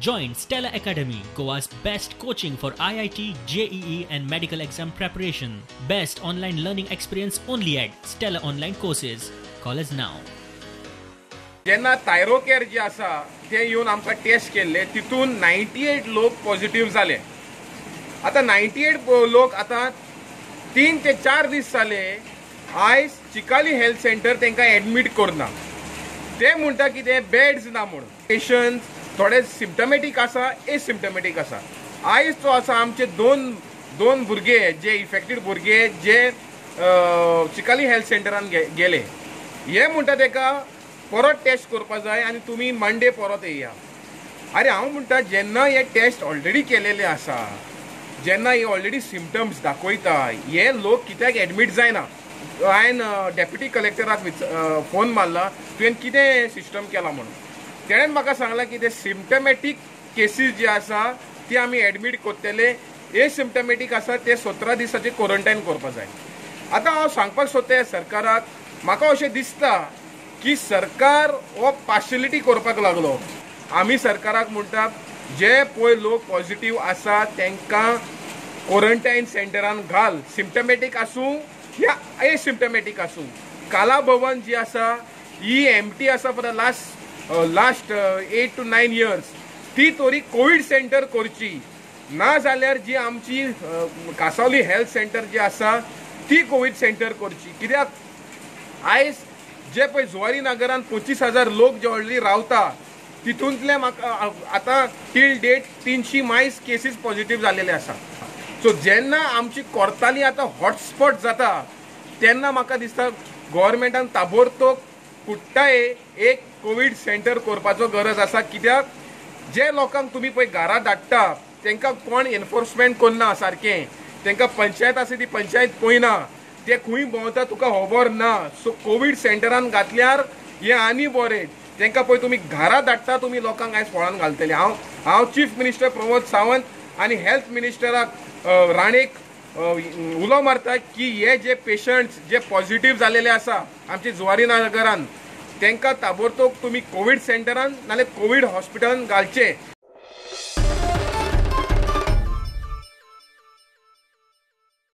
Join Stella Academy, Goa's best coaching for IIT, JEE and medical exam preparation. Best online learning experience only at Stella Online Courses. Call us now. जेन्ना थायरोकेअर जे आसा ते येवन आमकां taste केल्ले तितून 98 लोक positive जाले. आतां 98 लोक आतां 3 ते 4 दीस जाले आयज चिकाली हेल्थ सेंटर तांकां एडमीट करना. ते म्हणटा कितें बेड्स ना म्हणून. पेशंट्स थोडे सिम्टमॅटीक आसा, एसिम्टमॅटीक आसा. आयज जो आसा आमचे दोन भुरगे जे इफेक्टेड भुरगे जे चिकाली हेल्थ सेंटरान गेले, हे म्हणटा ताका परत टेस्ट करपा जाय आनी तुमी मंडे परत येया. अरे हांव म्हणटा जेन्ना हे टेस्ट ऑलरेडी केलेले आसा, जेन्ना हे ऑलरेडी सिमटम्स दाखयता, हे लोक कित्याक एडमीट जायना? हांवें डेप्युटी कलेक्टराक फोन मारला, तुवें कितें सिस्टम केला म्हणून. तेणेन म्हाका सांगलां की ते सिम्टमॅटीक केसीस जे आसा ती आमी एडमीट करतले, एसिम्टमॅटीक आसा ते 17 दिसाचे क्वॉरंटायन करपा जाय. आतां हांव सांगपाक सोदता सरकाराक, म्हाका अशें दिसता की सरकार हो पार्शलिटी करपाक लागलो. आमी सरकाराक म्हणटा जे पळय लोक पॉझिटिव्ह आसा तांकां क्वॉरंटायन सेंटरान घाल, सिम्टमॅटीक आसूं या एसिम्टमॅटीक आसूं. काला भवन जी आसा ही एमटी आसा for the last 8 to 9 years, ती तरी कोवीड सेंटर करची. ना जाल्यार जी आमची कासावली हेल्थ सेंटर जी आसा ती कोवीड सेंटर करची. कित्याक आयज जे पळय जुवारी नगरान 25,000 लोक जे ऑलरेडी रावता तितूंतले म्हाका आतां टील डेट 300 मायस केसीस पॉझिटिव्ह जालेले आसा. सो जेन्ना आमची कोर्ताली आतां हॉटस्पॉट जाता तेन्ना म्हाका दिसता गव्हर्मेंटान ताबडतोब कुट्टाये एक कोवीड सेंटर करपाचो गरज आसा. कित्याक जे लोकांक तुमी पळय घरा धाडटा तांकां कोण एनफोर्समेंट करना सारकें, तांकां पंचायत आसा ती पंचायत पळयना, ते खंय भोंवता तुका खबर ना. सो कोवीड सेंटरान घातल्यार हें आनी बरें. तांकां पळय तुमी घरा धाडटा, तुमी लोकांक आयज फळान घालतले. हांव चीफ मिनिस्टर प्रमोद सावंत आनी हेल्थ मिनिस्टराक राणेक उलो मारता की हे जे पेशंट्स जे पॉझिटिव्ह जालेले आसा आमचे जुवारी नगरान तांकां ताबडतोब तुमी कोवीड सेंटरान नाल्यार कोवीड हॉस्पिटलान घालचे.